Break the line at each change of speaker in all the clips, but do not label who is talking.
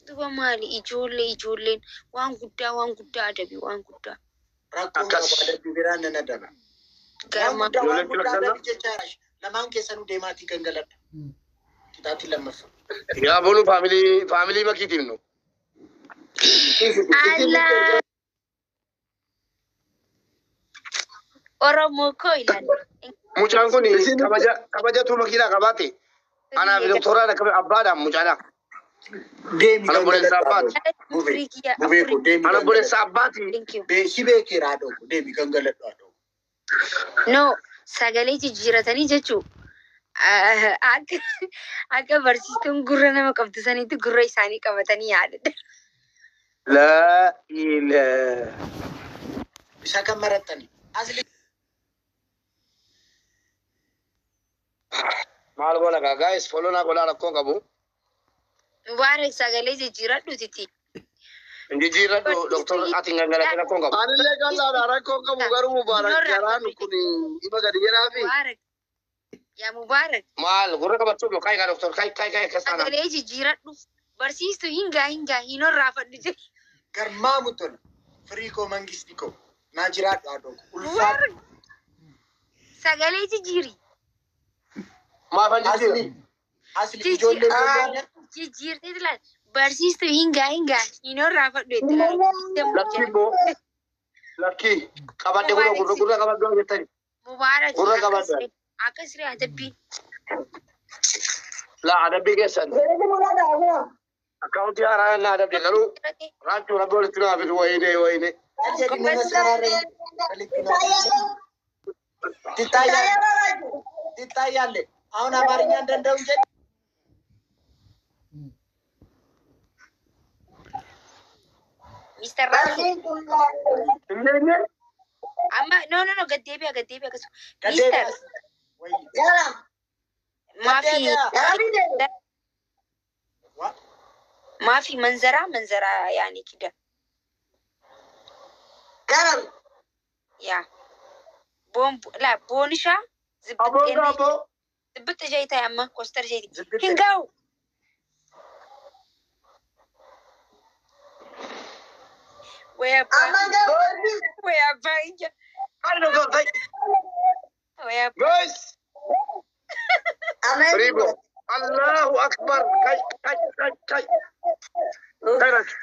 Duba maali ijoollee ijoolleen waan guddaa waan guddaa adabi waan guddaa.
Rakkoon
Akkas.
qabu adabbii biraan nan adaba. Waan
Garma
guddaa waan
Ijoolleen
guddaa
filatan
adabi jechaa jira. Lamaan keessanuu deemaatii gangaladha. Qixaatiin lammaffaa.
Yaa boonu faamilii faamilii makiitiif nu.
Allah Oromoo koo ilaali.
Mucaan kun kabaja kabajatu makiinaa qabaate. Anaaf doktoraan akka abbaadhaan mucaadha.
Deemi
Ana obboleessa
gangaladhu
abbaati.
haadhoo. Mubee.
Afurii kiyya
Mubee
afurii.
koo deemi
Ana obboleessa
gangaladhu.
abbaati.
Thank you.
Si beekeera haadhoo koo deemi gangaladhu haadhoo.
No, sagalee jijjiiratanii jechuu akka akka barsiistuun gurra nama qabdu sanitti gurra isaanii qabatanii yaadadha.
Laa ilaa.
Isa kan marattani. Asli
Maal goona gaa gaayis foloo naa godhaa rakkoon qabu.
Mubaarak sagalee jijjiiradhuutiti.
Jijjiirradhu doktor ati hin gangalatin rakkoon qabu.
Anillee qal'aadha rakkoon qabu garuu Mubaarak garaan kun ima gadi jedhaafi.
Mubaarak yaa Mubaarak
Maal gurra qabachuu moo kaayi gaa doktor kaayi kaayi kaayi akkas taanaan.
sagalee jijjiiradhu barsiistu hingaa hingaa hin horraafadhu jedhe.
garmaamu tola. Firii koo mangisti koo. Naa jiraadhu haadhoo koo. Ulfaadhu.
Mubaarak sagalee jijjiiri.
Maafan jijjiira?
Asli. Asli ijoollee ijoollee.
Jijjiirtee ilaali. Barsiistu hingaa hingaa hin horraafadhu jetti laala.
Lakkii immoo lakkii qabadhe gurra gurra gurra qabadhu jettani.
Mubaarak
Gurra qabadhu.
akkas ree adabbii.
Laa adabbii keessan. Akkaawuntii haaraa naa adabde garuu raachuu rabbi walitti naa fidu wayinee wayinee.
Jedhi nama sarara walitti naa. ትታያለህ ትታያለህ። አሁን አማርኛ እንደንደው እንጂ
Mister Raachuu.
Inni
Amma no no no gaddeebi'a gaddeebi'a akkasuma.
ገደቢያ
Mister
ወይ
maafi
ገደቢያ ዋ
maafi manzaraa manzaraa yaani kida yaa boon laa boonishaa
aboon
zibbixxeen
gaaboo
zibbixxe jee ta'e amma kostar jeeti.
ዝብጥ
Hin gahu. Way abbaa way abbaa ija
Kaayi doktor ta'i.
way abbaa.
Guys Ribo. Allahu akbar. Kaayi kaayi kaayi kaayi. Kaayi raachuu.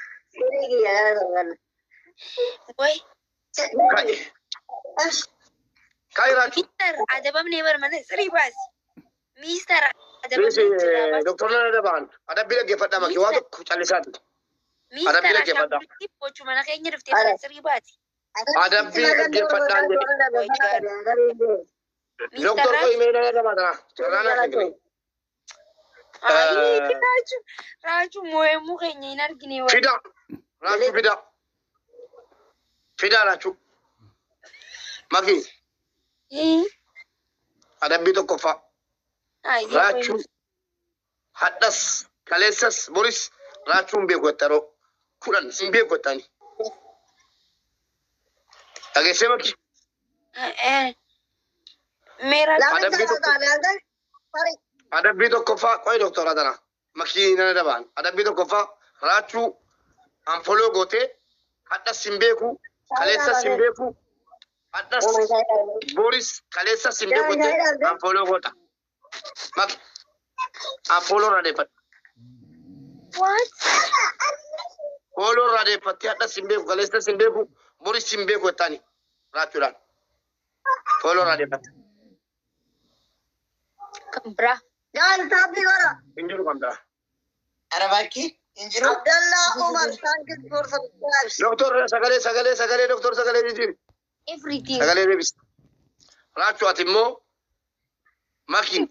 Way
Kaayi. Kaayi raachuu.
mister adabamnee bar mana sirii baasi. Mister adabamnee
Please
jira baasi.
doktor nana dabaan adabbii dhaggeeffadhaa makii waa tokko callisaati.
Mister
Adabbii dhaggeeffadhaa.
ashaangulliitti bocu mana keenya dhuftee mana sirii baati.
Adabbii dhaggeeffadhaan jedhe.
Way gaarii. Mister
Doktor
Raachuu.
qoy mee nana dabaa tana. Carraa naa kennite.
Ayii Raachuu Raachuu moo'emuu keenya hin argine wal.
Fida. Raachuu fida. Fida raachuu. Makii adabbii tokkoffaa.
Ayii
Raachuu hadhas kaleessas boris raachuun beeku jettaroo kudhan hin beeku jettani. Dhageessee makii
Mee Raachuu
adabbii tokko adabbii tokkoffaa qoy doktora tana makii nana dabaan adabbii tokkoffaa raachuu anfoloo gootee hadhas hin beeku kaleessas hin beeku hadhas boris kaleessas hin beeku jettee anfoloo goota. Maki anfoloo irraa deeffadhu.
what?
Fooloo irraa deeffattee hadhas hin beeku kaleessas hin beeku boris hin beeku jettani raachuudhaan. Fooloo irraa deeffatte.
Kan biraa.
Hin jiru kan biraa.
ኧረ እባክህ እንጅሩ
Doktor sagalee sagalee sagalee doktor sagalee jijjiiri.
Everything.
Sagalee deebisi. Raachuu ati immoo makii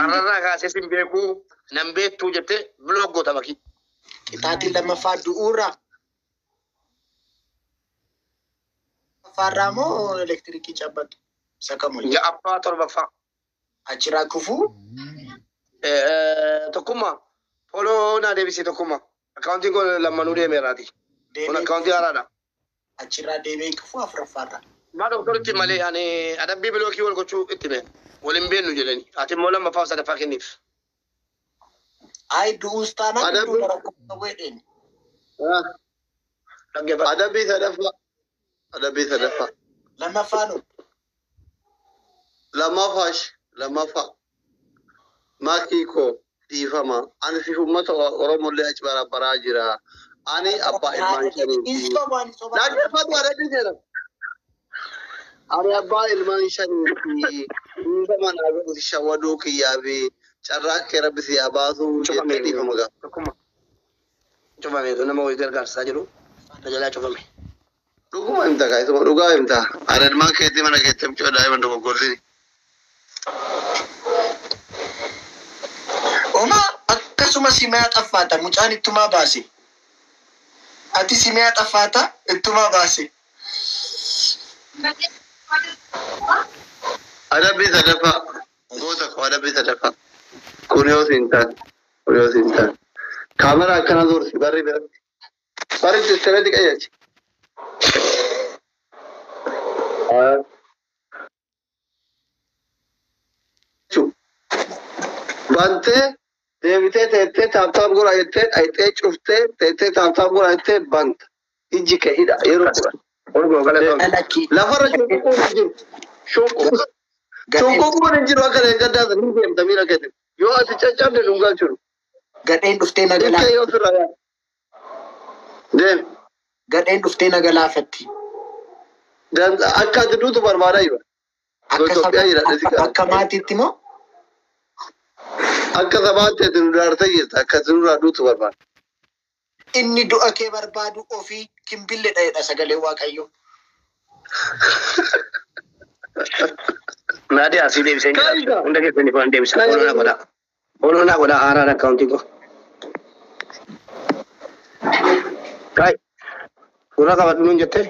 har'arraa kaasee sin beekuu nan beektuu jettee biloog goota makii.
ቅጣትን ለመፋ ዱኡራ ፋራሞ ኤሌክትሪክ ጨበጡ ሰከሙ
Ja'affaa torbaffaa.
አችራ ክፉ
Tokkummaa fooloo naa deebisee tokkummaa. Akkaawuntiin kun lammanuu deemeeraati. Kun akkaawuntii haaraadha.
አችራ ዴሜ ክፉ አፍረፋራ
Maa doktoritti malee ani adabbii bilookii wal gochuu itti mee wal hin beeknu jedhani. Ati immoo lammaffaa fi sadaffaa kenniif.
Ay du'uus taanaan
Adabbii
duudha rakkoo qabu jedheen.
Dhaggeeffadhu.
Adabbii sadaffaa. Adabbii sadaffaa.
Lammaffaa nu.
Lammaffaash lammaffaa. Makii koo dhiifama. Ani si uummata Oromollee achi barabbaraa jira. Ani abbaa ilmaan shaniiti.
Hin sobaan sobaan.
Dhaggeeffadhu adabbii jedhama. Ani abbaa ilmaan shaniiti. Dhiifama naa godhu shawwaduu kiyyaa fi carraa kee rabbi si haa baasu jettee
Cufame.
dhiifama gaafa.
Tokkummaa. Cufame nama wayii gargaarsaa jiru. Tajaajila cufame.
Dhuguma himta kaa isuma dhugaa himta. Ani ilmaan keetii mana keetti mucaa daa'ima dogoggorsiini.
Oma akkasuma simee xaffaata mucaan ittumaa baase. Ati simee xaffaata ittumaa baase.
Adabbii sadaffaa. Goota koo adabbii sadaffaa. Kun yoo siin taane. Kun yoo siin taane. Kaameraa akkana zoorsi barri biratti. Barri itti qajeelchi. Bantee deebitee teettee taaptaap godhaa jettee dhayxee cuftee teettee taaptaap godhaa jettee banta. Ijji kee hidha yeroo kudhan.
Orgoo galatoon.
Dhalakki.
Lafarra shunququun hin jiru.
Gadheen
Shunququun hin jiru akka deeggaddaa sana hin deemta miira keetiin. Yoo ati caccabde dhugaa jiru.
Gadheen dhuftee na
Ilkee
galaa
yoo sirraa yaa. Deem.
Gadheen dhuftee na galaafatti.
Akka ati duutu barbaadaa jira.
Akka
Itoophiyaa jira
saba
dhisi qaba.
akka maatiitti moo
Akka sabaatti ati nu daartee jirta. Akka ati nurraa duutu barbaada.
Inni du'a kee barbaadu ofii kimbille dha'edha sagalee Waaqayyoo.
Naadii asii deebisee jira.
Kaayida.
Hunda keessanii waan deebisa. Ooluu naa godhaa. Ooluu naa godhaa haaraan akkaawuntii koo. Kaay. Gurra qabadhu nuun jettee.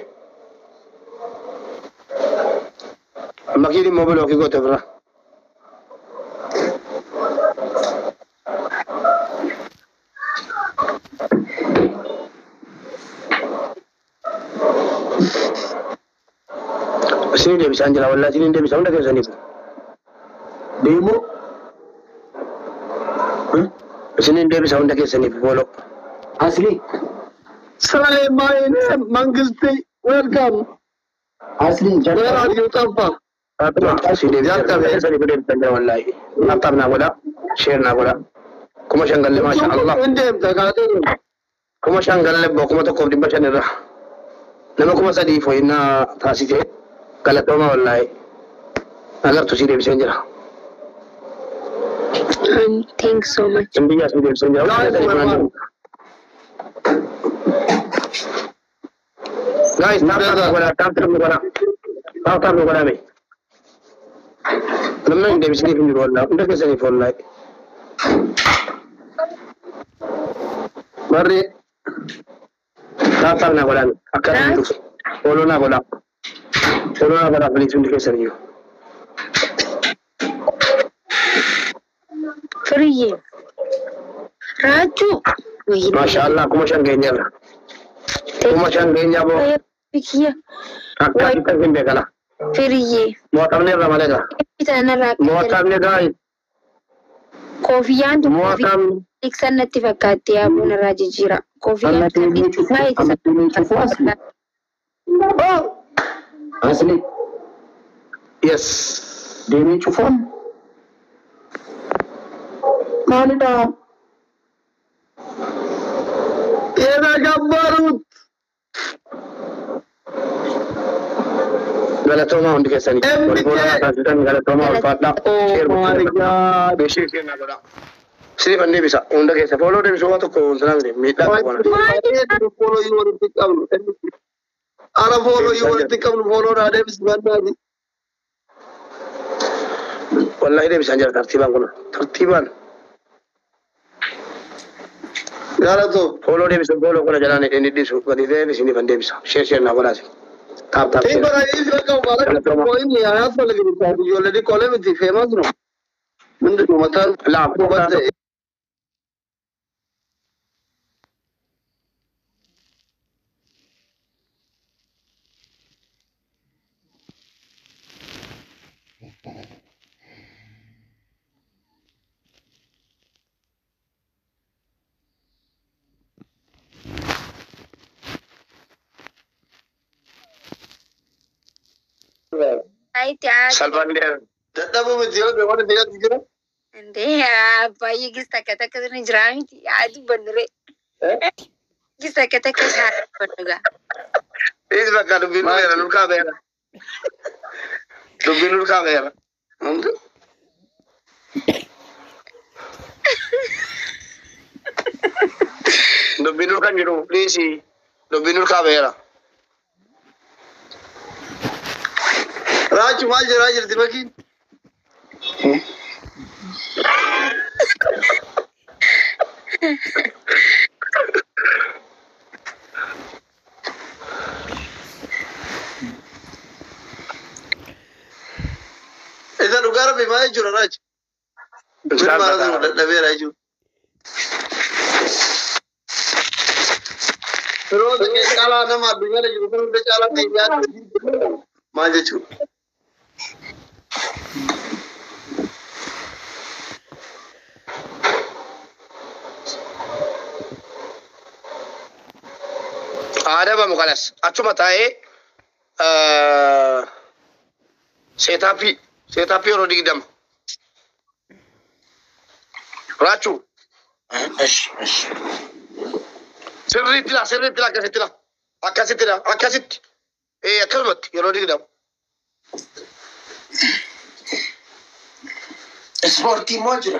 Makiin immoo bilookii goote ofirraa. Isinii deebisaan jira wallaahi isinii deebisa hunda keessaniif.
Deemuu
Isiniin deebisa hunda keessaniif booloo.
asli
Salee maayinee mangisti welcome.
Asli
Where are you Tampa?
Isin deebisa hunda keessaniif deebisaan jira wallaahi. Laptop naa godhaa. Share naa godhaa. 5,000 galle maasha Allah.
Hin deemta kaatee.
5,000 galle boo 1,500 irra. Nama 3,000 fooyyinaa taasisee galatooma wallaahi. Agartu si deebiseen jira.
Thanks so much.
Biyyaa si deebiseen jira.
Guys, barbaadu.
Guys, tap tap godhaa, tap tap godhaa. Tap tap godhaa mee. Namni hin deebisiniif hin jiru wallaahi. Hunda keessaniif wallaahi.
Barri
Tap tap naa godhaa mee. Akka inni dhufu. Ooluu naa godhaa. Ooluu naa godhaa please hundi keessaniyyuu.
Firiyye. Raachuu.
Maasha Allah 5,000 geenyarra. 5,000 geenyaa boo.
Bikiyya.
Akka asitti hin beekala.
Firiyye.
Mo'atamne irra malee gaa.
Tanarraa
Mo'atamne guys.
Kofiyyaan tun
Mo'atamne.
tiksan natti fakkaatti yaabuun irraa jijjiira. Kofiyyaan
Amma deemee cufu amma deemee cufu asli. Asli
Yes.
deemee cufuun maalidha?
የተከበሩት
Galatoomaa hundi keessanii.
MK.
Taasisan galatoomaa ulfaadhaa.
Oh my God.
Beeshii kennaa godhaa. Sirifan deebisa hunda keessa. Fooloo deebisuu waan tokko wanti miti miidhaa tokko waan.
Fooloo walitti qabnu. Ara fooloo walitti qabnu fooloo naa deebisi bannaati.
Wallahi deebisaan jira tartiibaan kun tartiibaan.
Galatoo.
Fooloo deebisa fooloo kuna jalaan inni dhiisu gadi ta'een isinifan deebisa. Share share naa godhaasi. Tap tap
Hin
share.
bara inni bakka mubarak inni አያስፈልግም እየወለደ ቆለምቲ ፌመስ ነው። ምንድን ነው መታን
Laaf.
Ayitti haa.
Salphaan
Dadhabuu miti yoo ta'e waan biyyaatti jira.
Indee baay'ee gis takka takka ni jira miti haa dubbannu ree. Gis takka takka haa dubbannu gaa.
Dhiis bakka dubbiin dhufeera nurkaa beera. Dubbiin nurkaa beera. Dubbiin nurkan jiru dhiisi dubbiin nurkaa beera.
Raachu maal jedhaa jirti makiin? Isa dhugaa rabbi maal jechuudha Raachu? Maal dadhabeera jechuudha. Firoota kee caalaa nama addunyaarra jiru kan hunda caalaa ta'e yaadu maal jechuudha?
Adabamu kalas achuma taa'ee seetaappii seetaappii yeroo 20. Raachuu
Esh esh.
sirriitti laa sirriitti laa akkasitti laa akkasitti laa akkasitti ee akkasumatti yeroo 20.
Ispoortii immoo jira.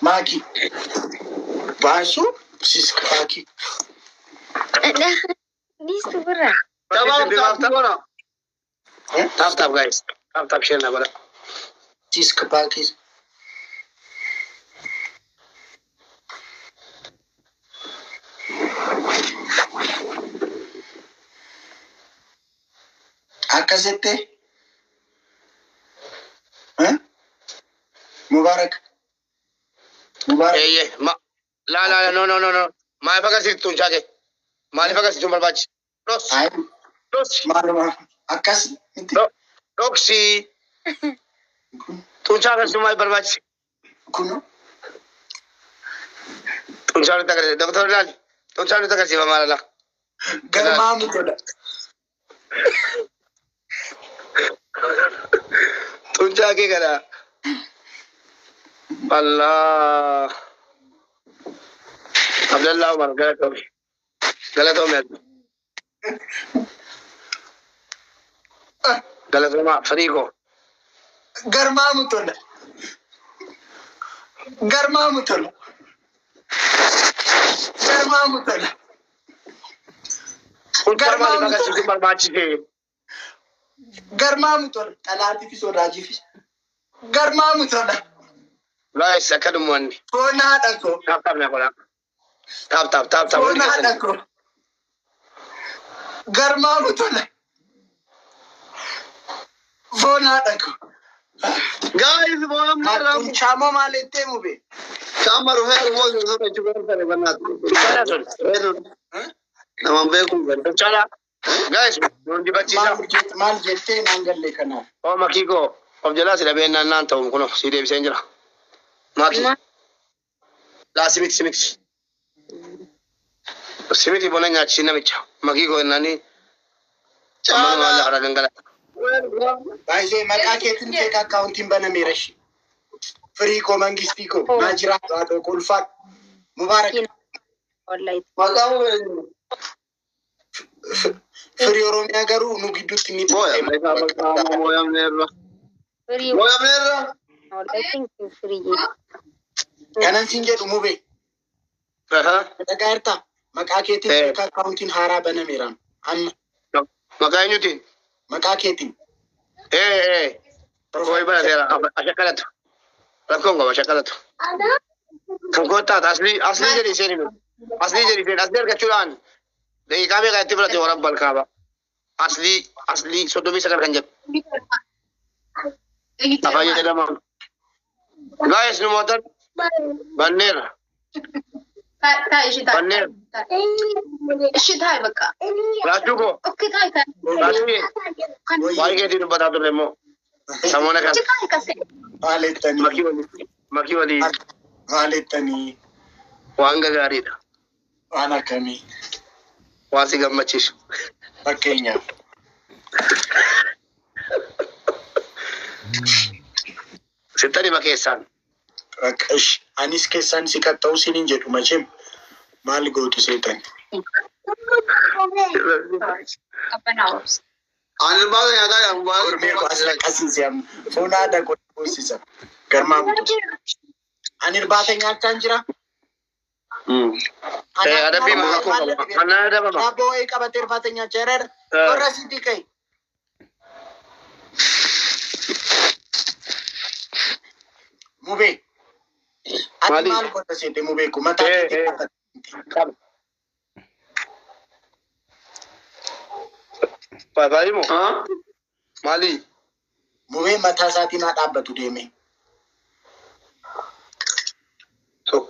Maakii. Baasuu siskaakii.
Dhiistu birra.
Taphaa
Tap tap guys. Tap tap share na godha.
Siskaakii. Akkasitti. Mubarak. Mubarak.
Eeyyee ma laa laa no no no no maaliif agarsiiftu hin shaake maaliif agarsiiftu barbaachi. Dhoksi
Ay,
dhoksi
maaluma akkas miti.
dhoksi xuncaa agarsiisu maaliif barbaachise?
Kuno.
Xuncaa nutti agarsiisa doktor ilaali xuncaa nutti agarsiifa maalala.
Garmaamu godha.
Xuncaa kee kana. Allah. Abdallah Umar galatoomi. Galatoomi ati. Galatooma Firiikoo.
Garmaamu tola. Garmaamu tola. Garmaamu tola.
Xuncaa maaliif agarsiisu barbaachise?
Garmaamu tola. Xalaatiifis odaajiifis. Garmaamu tola.
Guys akkanuma wanni.
Foon haadha koo.
Tap tap na godha. Tap tap tap tap.
Foon haadha koo. Garmaamu tola. Foon haadha koo.
Guys, mo'amneerra.
Xuncaa moo maal jettee mube?
Qaama dhufee arguu osoo jechuun kan bannaatu.
Xuncaa sun.
Nama beeku.
Xuncaa. Guys nuun dibachiisa.
Maal jettee naan galle kanaaf?
Oo makiikoo of jalaa si dhabee naan naan ta'u kunoo si deebiseen jira. Maki. Laa simiti simiti. Simiti bona nyaachisi namicha. Makiikoo jennaani amma nama lafa gangalata.
Baay'ee maqaa keetiin feeka akkaawuntiin banameera shi. Firii koo mangistii koo naa jiraatu haadha koo ulfaadhu. Mubaarak.
Wallahi.
Maqaa
Firii Oromiyaa garuu nu gidduutti ni
Mo'amneerra.
Firii.
Mo'amneerra.
Wallahi thank you firii.
Kanan siin jedhu mube. Dhagaa jirtaa? Maqaa keetiin feeka akkaawuntiin haaraa banameera. Amma
Maqaa eenyutiin?
maqaa keetiin.
Ee. Koi banateera ashakkalatu. Rakkoon qaba ashakkalatu. Kan koottaata asli asli jedhi isheen himu. Asli jedhi isheen asli argachuudhaan daqiiqaa meeqa itti fudhate warra balkaaba. Asli asli 39 kan jedhu. Afaan jedhama. Guys nu mootan banneera. Banneera. Raachuu koo. Raachuu waa'ee keetii dubbataa turre immoo. Samoona kana
Maalettanii.
makii walii makii walii
Maalettanii.
waan gagaariidha.
Waan akkamii?
Waan si gammachiisu.
Fakkeenyaaf.
Sittan hima keessaan.
Ish, anis keessaan si qaxxa'u sinin jedhu macheem maal gootu seetan?
Ani irbaata nyaataa jira.
Gormee koo as laqqasiise amma. Foon haadha koo boosisa. Garmaamtu. Ani irbaata nyaachaan jira.
Adabbii maal qaba? Anaa adabama.
Daabboo wayii qabatee irbaata nyaachaa jira. Warra sitti ka'i. Mubee. Ati
Maali?
maal goota seete mubee ko mataa keetii qabatte.
Qaba. Faayifaayi moo? Maali?
Mubee mataa isaatiin haa dhaabbatu deeme.
Tokko.